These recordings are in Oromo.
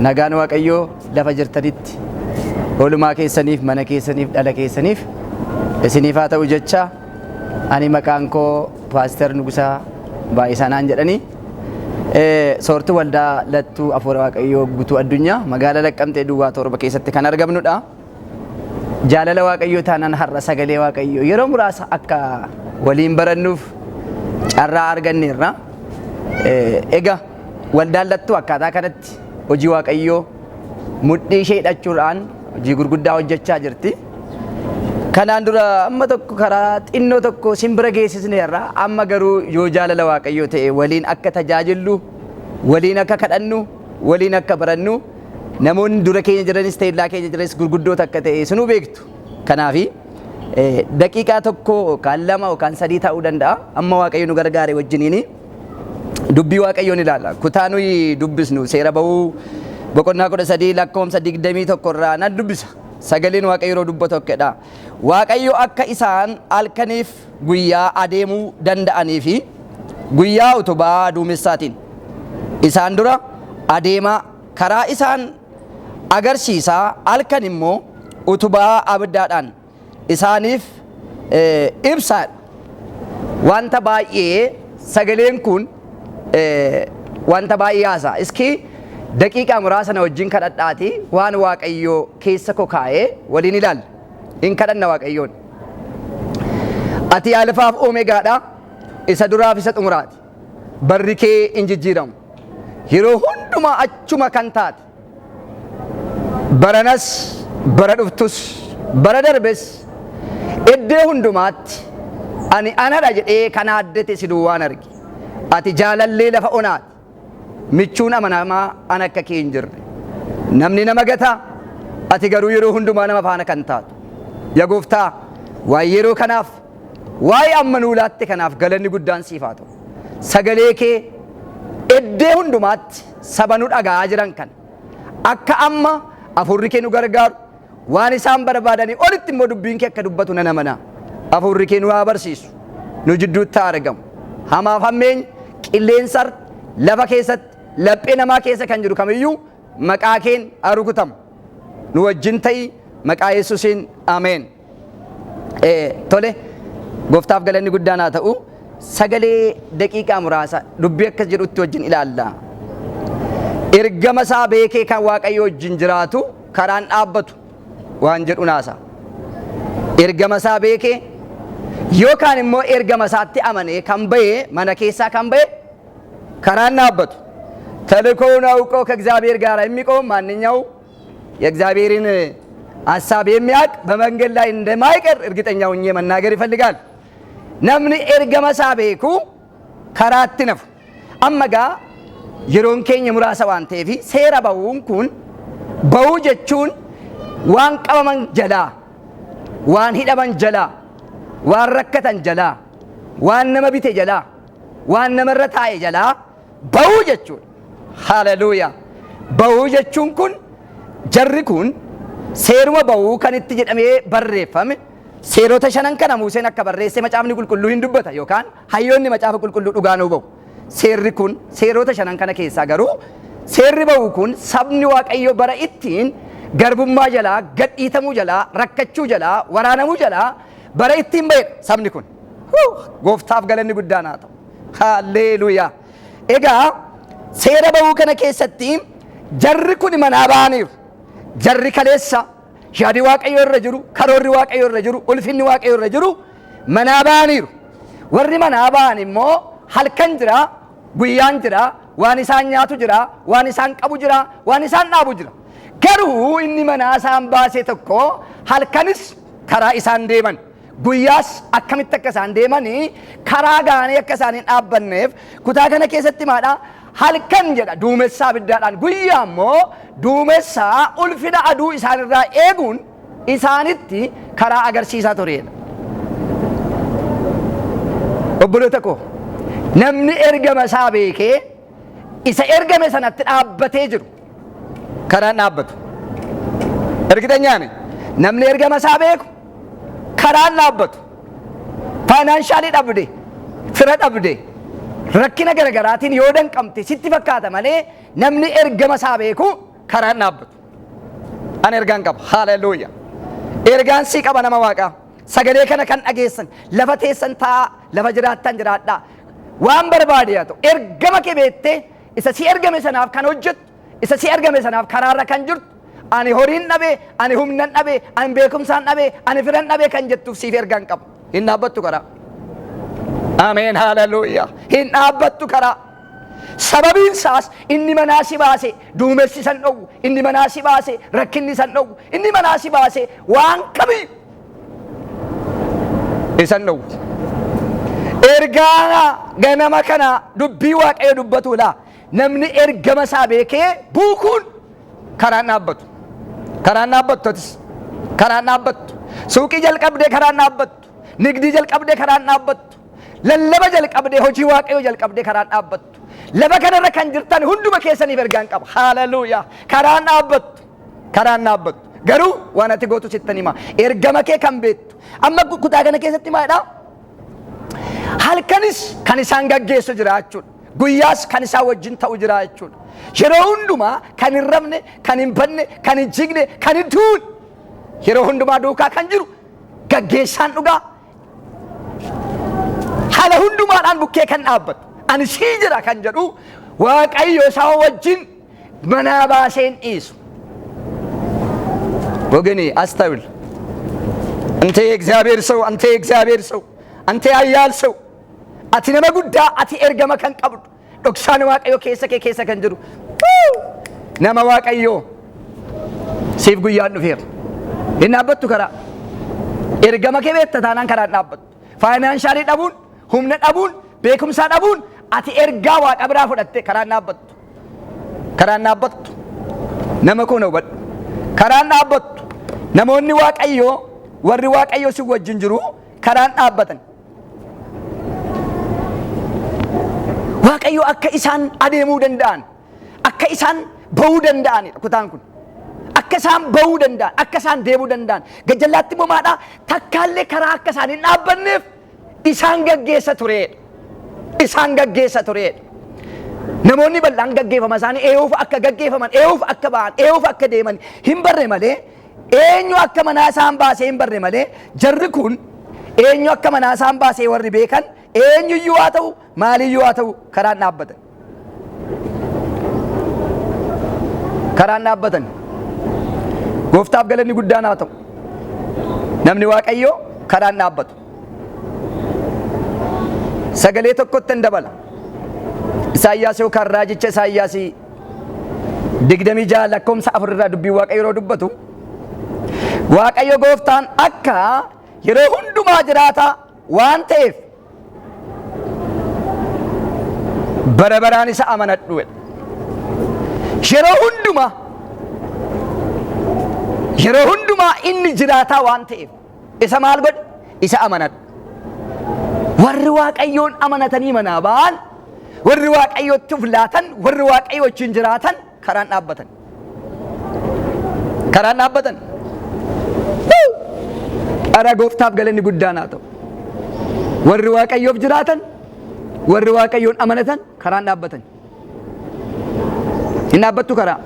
Nagaan Waaqayyoo lafa jirtanitti oolumaa keessaniif, mana keessaniif, dhala keessaniif isiniif haa ta'u jecha. Ani maqaan koo Paaster Nugusaa Baay'isaa naan jedhanii, soortuu waldaa Lattuu Afuura Waaqayyoo Guutuu Addunyaa magaalaa Laqqamtee Duwwaa 7 keessatti kan argamnudha. Jaalala Waaqayyoo taanaan har'a sagalee Waaqayyoo yeroo muraasa akka waliin barannuuf carraa arganneerra. Egaa waldaan Lattuu akkaataa kanatti hojii Waaqayyoo mudhii ishee hidhachuudhaan hojii gurguddaa hojjechaa jirti. Kanaan dura amma tokko karaa xinnoo tokko simbira geessisneerra. Amma garuu yoo jaalala Waaqayyoo ta'e waliin akka tajaajillu, waliin akka kadhannu, waliin akka barannu, namoonni dura keenya jiranis teellaa keenya jiranis gurguddoota akka ta'e isinuu beektu. Kanaafi daqiiqaa 1 yookaan 2 yookaan 3 ta'uu danda'a. Amma Waaqayyo nu gargaare wajjiniini dubbii Waaqayyoon ilaalla. Kutaa nuyi dubbisnu Seera Ba'uu boqonnaa 13 lakkoofsa 21 irraa nan dubbisa. Sagaleen Waaqayyo yeroo dubbatu akkedha. Waaqayyo akka isaan halkaniif guyyaa adeemuu danda'anii fi guyyaa utubaa duumessaatiin isaan dura adeemaa karaa isaan agarsiisaa, halkan immoo utubaa abiddaadhaan isaaniif ibsaadha. Wanta baay'ee sagaleen kun wanta baay'ee haasa'a. Iski daqiiqaa muraasa na wajjin kadhadhaati waan Waaqayyoo keessa koo kaa'ee waliin ilaalla. In kadhanna Waaqayyoon. Ati Alfaaf Omegaadha. Isa duraaf isa xumuraati. Barri kee hin jijjiiramu. Yeroo hundumaa achuma kan taate. Baranas, bara dhuftus, bara darbes iddoo hundumaatti ani anadha jedhee kan aaddate si duwwaan arge. Ati jaalallee lafa onaati. Michuun amanamaa an akka kee hin jirre. Namni nama gata, ati garuu yeroo hundumaa nama faana kan taatu. Yaa Gooftaa, waa'ee yeroo kanaaf, waa'ee amma nuu laatte kanaaf galanni guddaan siif haa ta'u. Sagalee kee iddoo hundumaatti saba nu dhaga'aa jiran kana akka amma hafuurri kee nu gargaaru, waan isaan barbaadanii olitti immoo dubbiin kee akka dubbatu nan amana. Hafuurri kee nu haa barsiisu, nu jidduutti haa argamu. Hamaaf hammeenya qilleensa lafa keessatti laphee namaa keessa kan jiru kamiyyuu maqaa keen haa rukutamu. Nu wajjin ta'i, maqaa Yesuusiin, ameen. Tole, Gooftaaf galanni guddaan haa ta'u. Sagalee daqiiqaa muraasa dubbii akkas jedhutti wajjin ilaalla. Ergama isaa beekee kan Waaqayyo wajjin jiraatu karaan dhaabbatu waan jedhu naasa. Ergama isaa beekee yookaan immoo ergama isaatti amanee kan bahe, mana keessaa kan bahe karaan dhaabbatu. ተልእኮውን አውቆ ከእግዚአብሔር ጋር የሚቆም ማንኛው የእግዚአብሔርን ሀሳብ የሚያውቅ በመንገድ ላይ እንደማይቀር እርግጠኛ ሆኜ መናገር ይፈልጋል። Namni ergama isaa beeku karaatti nafu. Amma gaa yeroon keenya muraasa waan ta'eef, seera ba'uun kun, ba'uu jechuun waan qabaman jalaa, waan hidhaman jalaa, waan rakkatan jalaa, waan nama bite jalaa, waan namarra taa'e jalaa ba'uu jechuudha. Haleluuyaa. Ba'uu jechuun kun, jarri kun seeruma ba'uu kan itti jedhamee barreeffame, seerota shanan kana Museen akka barreesse Macaafni Qulqulluu hin dubbata yookaan hayyoonni Macaafa Qulqulluu dhugaa nuu ba'u. Seerri kun seerota shanan kana keessaa garuu seerri ba'uu kun sabni Waaqayyo bara ittiin garbummaa jalaa, gadhiitamuu jalaa, rakkachuu jalaa, waraanamuu jalaa bara ittiin ba'edha sabni kun. Gooftaaf galanni guddaan haa ta'u. Haalleluuyaa. Egaa seera ba'uu kana keessatti jarri kun manaa ba'aniiru. Jarri kaleessa yaadi Waaqayyo irra jiru, karoorri Waaqayyo irra jiru, ulfinni Waaqayyo irra jiru manaa ba'aniiru. Warri manaa ba'an immoo halkan jira, guyyaan jira, waan isaan nyaatu jira, waan isaan qabu jira, waan isaan dhaabu jira. Garuu inni manaa isaan baase tokko halkanis karaa isaan deeman, guyyaas akkamitti akka isaan deemanii karaa ga'anii akka isaan hin dhaabbanneef kutaa kana keessatti maadha? Halkan jedha duumessaa abiddaadhaan, guyyaa immoo duumessaa ulfina aduu isaanirraa eeguun isaanitti karaa agarsiisaa turedha. Obboloota koo, namni ergama isaa beekee isa ergame sanatti dhaabbatee jiru karaan dhaabbatu. Ergitanyaan namni ergama isaa beeku karaan dhaabbatu. Financially dhabde, fira dhabde, rakkina garaagaraatiin yoo danqamte sitti fakkaata malee namni ergama isaa beeku Karaan dhaabbatu. Ani ergaan qaba. Haleluuyaa. Ergaan sii qaba, nama Waaqaa. Sagalee kana kan dhageessan, lafa teessan taa'aa, lafa jiraattan jiraadhaa. Waan barbaade haa ta'u, ergama kee beektee isa si ergame sanaaf kan hojjettu, isa si ergame sanaaf karaarra kan jirtu, ani horiin dhabee, ani humnan dhabee, ani beekumsaan dhabee, ani firan dhabee kan jettuuf siif ergaan qaba. Hin dhaabbattu karaa. Ameen, haleluuyaa. Hin dhaabbattu karaa. Sababiin isaas inni manaa si baase duumessi san dhowwu, inni manaa si baase rakkinni san dhowwu, inni manaa si baase waan kamiyyuu isan dhowwu. Ergaa ganama kana dubbii Waaqayyo dubbatudha. Namni ergama isaa beekee buukuun karaan dhaabbatu. Karaan dhaabbattu atis. Karaan dhaabbattu. Suuqii jalqabdee karaan dhaabbattu. Nigdii jalqabdee karaan dhaabbattu. Lallaba jalqabdee, hojii Waaqayyoo jalqabdee karaan dhaabbattu. Lafa kanarra kan jirtan hunduma keessaniif ergaan qaba. Haleluuyaa. Karaan dhaabbattu. Karaan dhaabbattu. Garuu waan ati gootu sittan hima. Ergama kee kan beektu. Amma kutaa kana keessatti maalidhaa? Halkanis kan isaan gaggeessu jira jechuudha. Guyyaas kan isaan wajjin ta'u jira jechuudha. Yeroo hundumaa kan hin rafne, kan hin badne, kan hin jigne, kan hin duune. Yeroo hundumaa duukaa kan jiru gaggeessaan dhugaa, haala hundumaadhaan bukkee kan dhaabbatu, ani sii jira kan jedhu Waaqayyo isaa wajjin manaa baasee hin dhiisu. ወገኔ አስተውል። አንተ የእግዚአብሔር ሰው፣ አንተ የእግዚአብሔር ሰው፣ አንተ ኃያል ሰው፣ ati nama guddaa, ati ergama kan qabdu, dhoksaan Waaqayyo keessa kee keessa kan jiru nama Waaqayyoo, siif guyyaan dhufeera. Hin dhaabbattu karaa. Ergama kee beekta taanaan karaan dhaabbattu. Financial dhabuun, humna dhabuun, beekumsaa dhabuun, ati ergaa Waaqa biraa fudhatte karaan dhaabbattu. Karaan dhaabbattu. Nama koo na hubadhu. Karaan dhaabbattu. Namoonni Waaqayyoo, warri Waaqayyoo si wajjin jiru, karaan dhaabbatan. Waaqayyo akka isaan adeemuu danda'an, akka isaan ba'uu danda'anidha kutaan kun. Akka isaan ba'uu danda'an, akka isaan deemuu danda'an. Gajjallaatti immoo maadhaa takkaallee karaa akka isaan hin dhaabbanneef isaan gaggeessa tureedha. Isaan gaggeessa tureedha. Namoonni bal'aan gaggeeffama isaanii ee'uuf akka gaggeeffaman, ee'uuf akka ba'an, ee'uuf akka deeman hin barre malee, eenyu akka manaa isaan baasee hin barre malee, jarri kun eenyu akka manaa isaan baasee warri beekan, eenyuyyuu haa ta'u, maaliyyuu haa ta'u, karaan dhaabbatan. Karaan dhaabbatan. Gooftaaf galanni guddaan haa ta'u. Namni Waaqayyoo karaan dhaabbatu. Sagalee tokkotti hin dabala. Isaayyaas yookaan raajicha Isaayyaas 26 lakkoomsa 4 irraa dubbii Waaqayyo yeroo dubbatu, Waaqayyo gooftaan akka yeroo hundumaa jiraataa waan ta'eef bara baraan isa amanadhu jedha. Yeroo hundumaa, yeroo hundumaa inni jiraataa waan ta'eef isa maal godhe? Isa amanadhu. Warri Waaqayyoon amanatanii manaa ba'an, warri Waaqayyootti of laatan, warri Waaqayyo wajjin jiraatan karaan dhaabbatan. Karaan dhaabbatan. Ara gooftaaf galanni guddaan haa ta'u. Warri Waaqayyoof jiraatan, warri Waaqayyoon amanatan karaan dhaabbatan. Hin dhaabbattu karaa.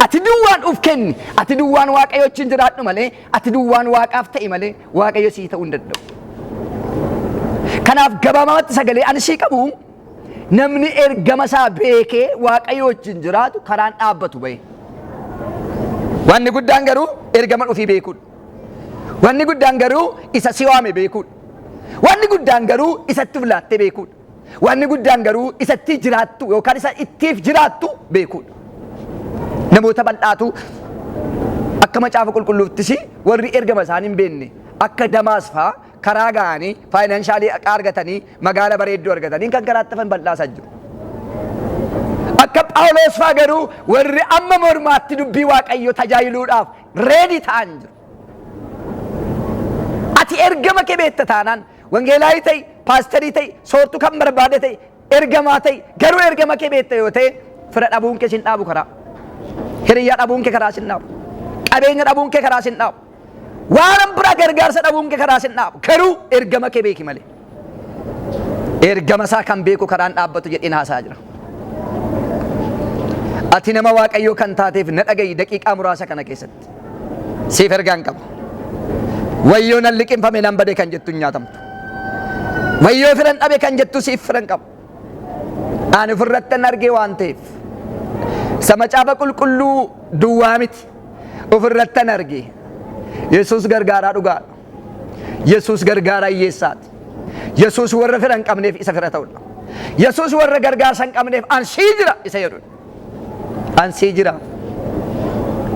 Ati duwwaan uf kenni. Ati duwwaan Waaqayyo wajjin jiraadhu malee, ati duwwaan Waaqaaf ta'i malee, Waaqayyo sii ta'uu hin danda'u. Kanaaf gabaabamatti sagalee ani sii qabu, namni ergama isaa beekee Waaqayyo wajjin jiraatu karaan dhaabbatu bahe. Wanni guddaan garuu ergama ofii beekuudha. Wanni guddaan garuu isa si waame beekuudha. Wanni guddaan garuu isatti uf laattee beekuudha. Wanni guddaan garuu isatti jiraattu yookaan isa ittiif jiraattu beekuudha. Namoota bal'aatu akka Macaafa Qulqulluuttis warri ergama isaanii hin beekne akka Damaas fa'aa karaa ga'anii, financial argatanii, magaala bareedduu argatanii kan karaatti hafan bal'aasaa jiru. Akka Phaawulos fa'aa garuu warri amma mormaatti dubbii Waaqayyoo tajaajiluudhaaf ready ta'an jiru. Ati ergama kee beekta taanaan, wangeelaayii ta'i, paasterii ta'i, soortuu kan barbaade ta'i, ergamaa ta'i, garuu ergama kee beekta yoo ta'e, fira dhabuun kee sin dhaabu karaa. Hiriyyaa dhabuun kee karaa sin dhaabu. Qabeenya dhabuun kee karaa sin dhaabu. Waan biraa gargaarsa dhabuun kee karaa sin dhaabu. Garuu ergama kee beeki malee. Ergama isaa kan beeku karaan dhaabbatu jedheen haasaa jira. Ati nama Waaqayyoo kan taateef na dhaga'i daqiiqaa muraasa kana keessatti. Siif ergaan qaba. Wayyoo nan liqimfame nan bade kan jettu hin nyaatamtu. Wayyoo firan dhabe kan jettu siif firan qaba. Ani ofirrattan argee waan ta'eef. Isa macaafa qulqulluu duwwaa miti. Ofirrattan argee. Yesuus gargaaraa dhugaadha. Yesuus gargaaraa hiyyeessaati. Yesuus warra fira hin qabneef isa fira ta'udha. Yesuus warra gargaarsa hin qabneef an sii jira isa jedhudha. An sii jira.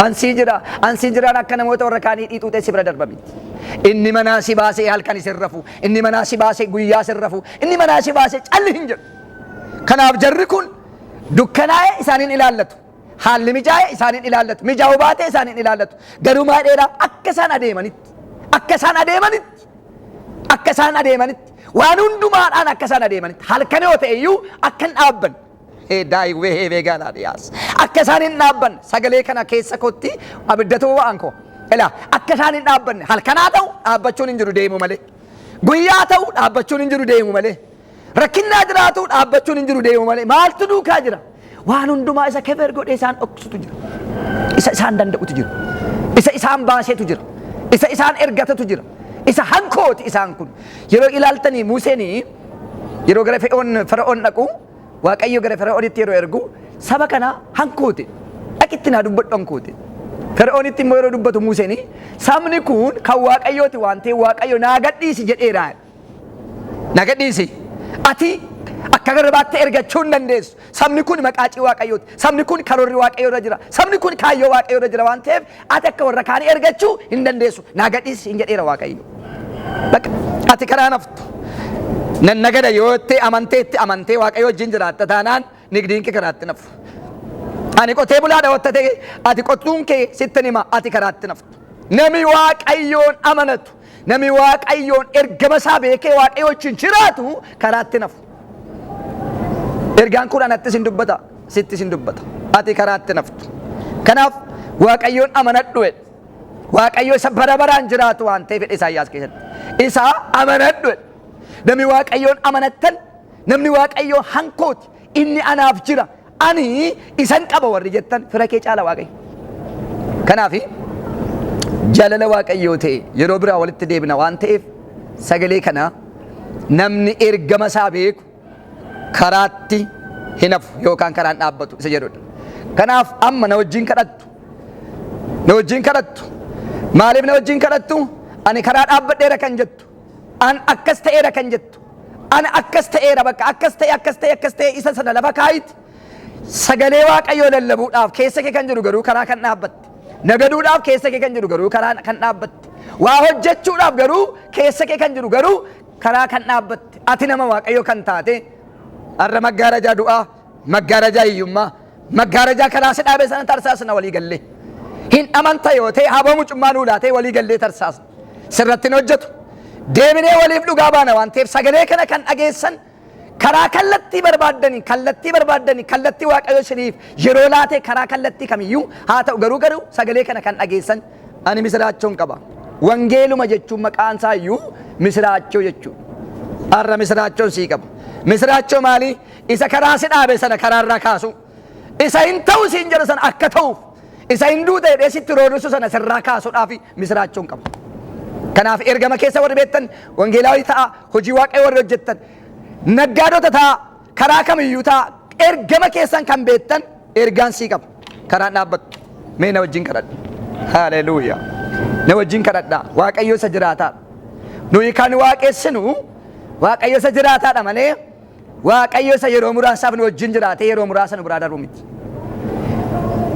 An sii jira. An sii jiraan akka namoota warra kaanii dhiixuu ta'e si bira darba miti. Inni manaa si baasee halkan isin rafu. Inni manaa si baasee guyyaa isin rafu. Inni manaa si baasee calli hin jedhu. Kanaaf jarri kun dukkanaa'ee isaaniin ilaallatu. Haalli mijaa'e isaaniin ilaallatu. Mijaa'uu baatee isaaniin ilaallatu. Garuu maa dheeraa akka isaan adeemanitti. Akka isaan adeemanitti. Akka isaan adeemanitti. Waan hundumaadhaan akka isaan adeemanitti. Halkan yoo ta'e iyyuu akka hin dhaabbanne. Daa'imwee heebee gaalaadhiyaas. Akka isaan hin dhaabbanne sagalee kana keessa kootti abiddatu boba'an koo. Ilaa akka isaan hin dhaabbanne halkanaa ta'u dhaabbachuun hin jiru deemu malee. Guyyaa ta'u dhaabbachuun hin jiru deemu malee. Rakkinnaa jiraatu dhaabbachuun hin jiru deemu malee. Maaltu duukaa jira? Waan hundumaa isa kefer godhee isaan dhoksutu jira. Isa isaan danda'utu jira. Isa isaan baasetu jira. Isa isaan ergatatu jira. Isa hankooti isaan kun. Yeroo ilaaltanii Museenii yeroo gara Fara'oon dhaqu Waaqayyo gara Fara'oonitti yeroo ergu saba kana hankooti. Dhaqitti naa dubbadhu hankooti. Fara'oonitti immoo yeroo dubbatu Museenii sabni kun kan Waaqayyooti waan ta'eef Waaqayyo naa gadhiisi jedheera. Na gadhiisi. Ati akka garbaatti ergachuu hin dandeessu. Sabni kun maqaacii Waaqayyooti. Sabni kun karoorri Waaqayyoo irra jira. Sabni kun kaayyoo Waaqayyoo irra jira waan ta'eef ati akka warra kaanii ergachuu hin dandeessu. Naa gadhiisi hin jedheera Waaqayyo. Bakka ati karaa naftu. Nan nagada yoo jettee amantee itti amantee Waaqayyo wajjin jiraatta taanaan nigdiin kee karaatti nafu. Ani qotee bulaadha watta ta'e ati qottuun kee sittin hima ati karaatti naftu. Nami Waaqayyoon amanatu, nami Waaqayyoon ergama isaa beekee Waaqayyo wajjin jiraatu karaatti nafu. Ergaan kun anattis hin dubbata, sittis hin dubbata. Ati karaatti naftu. Kanaaf Waaqayyoon amanadhu jedhe. Waaqayyo isa bara baraan jiraatu waan ta'eef jedhe Isaayyaas keessatti. Isa amanadhu jedhe. Namni Waaqayyoon amanattan, namni Waaqayyoon hankooti, inni anaaf jira, ani isan qaba warri jettan fira kee caala Waaqayyo. Kanaaf jaalala Waaqayyoo ta'e yeroo biraa walitti deebina waan ta'eef sagalee kana namni ergama isaa beeku karaatti hin hafu yookaan karaan dhaabbatu isa jedhudha. Kanaaf amma na wajjin kadhattu. Na wajjin kadhattu. Maaliif na wajjin kadhattu? Ani karaa dhaabbadheera kan jettu. An akkas ta'eera kan jettu. An akkas ta'eera bakka akkas ta'e akkas ta'e akkas ta'e isa sana lafa kaayiti. Sagalee Waaqayyoo lallabuudhaaf keessa kee kan jiru garuu karaa kan dhaabbatte. Nagaduudhaaf keessa kee kan jiru garuu karaa kan dhaabbatte. Waa hojjechuudhaaf garuu keessa kee kan jiru garuu karaa kan dhaabbatte. Ati nama Waaqayyoo kan taate har'a maggaarajaa du'aa, maggaarajaa hiyyummaa, maggaarajaa karaa si dhaabe sana tarsaasna walii gallee. Hin amanta yoo ta'e haboo mucummaa nuu laatee walii gallee tarsaasna. Sirratti hin hojjetu. Deebinee waliif dhugaa baana waan ta'eef sagalee kana kan dhageessan karaa kallattii barbaaddanii kallattii barbaaddanii kallattii Waaqayyo isiniif yeroo laate karaa kallattii kamiyyuu haa ta'u garuu garuu sagalee kana kan dhageessan ani misiraachoon qaba. Wangeeluma jechuun maqaan isaa iyyuu misiraachoo jechuudha. Har'a misiraachoon sii qaba. Misiraachoo maali? Isa karaa si dhaabe sana karaarraa kaasu. Isa hin ta'u siin jedhu sana akka ta'uuf. Isa hin duuta jedhee sitti roorrisu sana sirraa kaasuudhaaf misiraachoon qaba. Kanaaf ergama keessa warri beektan wangeelaawii ta'a, hojii waaqayyoo warri hojjettan, naggaadota ta'a, karaa kamiyyuu ta'a, ergama keessan kan beektan ergaan sii qaba. Karaan dhaabbattu. Mee na wajjin kadhadhu. Haleluuyaa. Na wajjin kadhadhaa. Waaqayyo isa jiraataadha. Nuyi kan waaqessinu Waaqayyo isa jiraataadha malee Waaqayyo isa yeroo muraasaaf nu wajjin jiraatee yeroo muraasa nu biraa darbu miti.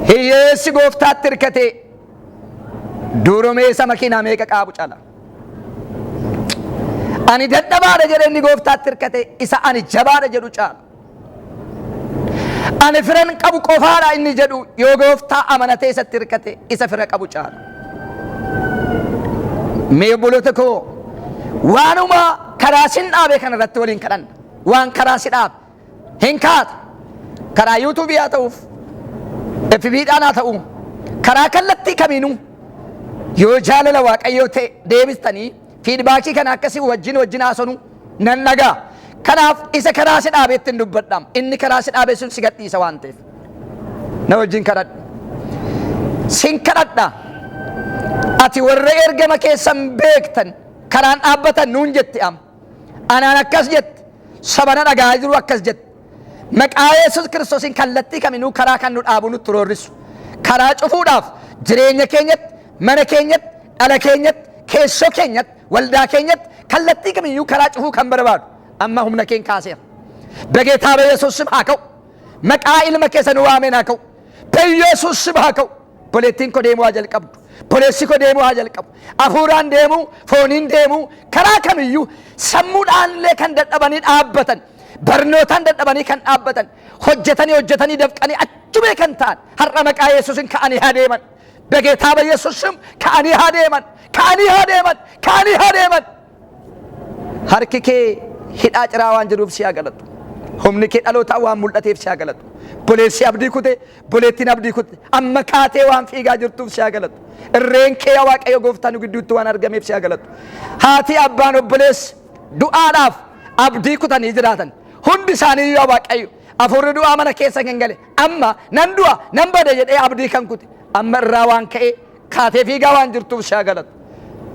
Hiyyeessi gooftaatti hirkatee duromeessa makiinaa meeqa qaabu cala. Ani dadhabaadha jedhee inni gooftaatti hirkate isa ani jabaadha jedhu caala. Ani firan qabu qofaadha inni jedhu yoo gooftaa amanatee isatti hirkate isa fira qabu caala. Mee obboloota koo waanuma karaa sin dhaabe kana irratti waliin kadhanna. Waan karaa si dhaabe hin kaata. Karaa yuutuubii haa ta'uuf, FB dhaan haa ta'u, karaa kallattii kamiinuu yoo jaalala Waaqayyoo ta'e deebistanii feedbackii kana akkasii wajjin wajjin haasonu nan dhagaa. Kanaaf isa karaa si dhaabeetti hin dubbadhaam. Inni karaa si dhaabe sun si gadhiisa waan ta'eef. Na wajjin kadhadhu. Sin kadhadha. Ati warra ergama keessan beektan karaan dhaabbatan nuun jetti amma. Anaan akkas jette. Saba na dhaga'aa jiru akkas jette. Maqaa Yesuus Kiristoosiin kallattii kaminuu karaa kan nu dhaabu nutti roorrisu. Karaa cufuudhaaf jireenya keenyatti, mana keenyatti, dhala keenyatti, keessoo keenyatti, waldaa keenyatti kallattii kamiyyuu karaa cufuu kan barbaadu amma humna keen kaaseera. በጌታ በኢየሱስ ስም haa ka'u. Maqaa ilma keessa nu waameen haa ka'u. በኢየሱስ ስም haa ka'u. Obboleettiin koo deemuu haa jalqabdu. Obboleessi koo deemuu haa jalqabu. Hafuuraan deemuu, fooniin deemuu, karaa kamiyyuu sammuudhaan illee kan dadhabanii dhaabbatan, barnootaan dadhabanii kan dhaabbatan, hojjetanii hojjetanii dafqanii achumee kan ta'an har'a maqaa Yesuusin ka'anii haa deeman. በጌታ በኢየሱስ ስም ka'anii haa deeman. Ka'anii haa deeman. Ka'anii haa deeman. Harki kee hidhaa ciraa waan jiruuf si haa galatu. Humni kee dhalootaan waan mul'ateef si haa galatu. Obboleessi abdii kute, obboleettiin abdii kute, amma kaatee waan fiigaa jirtuuf si haa galatu. Irreen kee yaa Waaqayyo gooftaa nu gidduutti waan argameef si haa galatu. Haati, abbaan, obboleessi du'aadhaaf abdii kutanii jiraatan. Hundi isaanii yaa Waaqayyo hafuurri du'aa mana keessa kan gale amma nan du'a nan bada jedhee abdii kan kute amma irraa waan ka'ee kaatee fiigaa waan jirtuuf si haa galatu.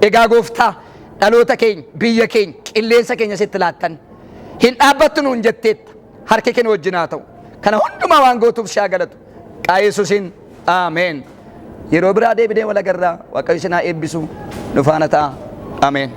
Egaa gooftaa, dhaloota keenya, biyya keenya, qilleensa keenya sitti laattan. Hin dhaabbattu nuun jetteetta. Harki keenya wajjin haa ta'u. Kana hundumaa waan gootuuf si haa galatu. Maqaa Yesuusiin, ameen. Yeroo biraa deebinee wal agarraa. Waaqayyo isin haa eebbisu. Nu faana ta'a. Ameen.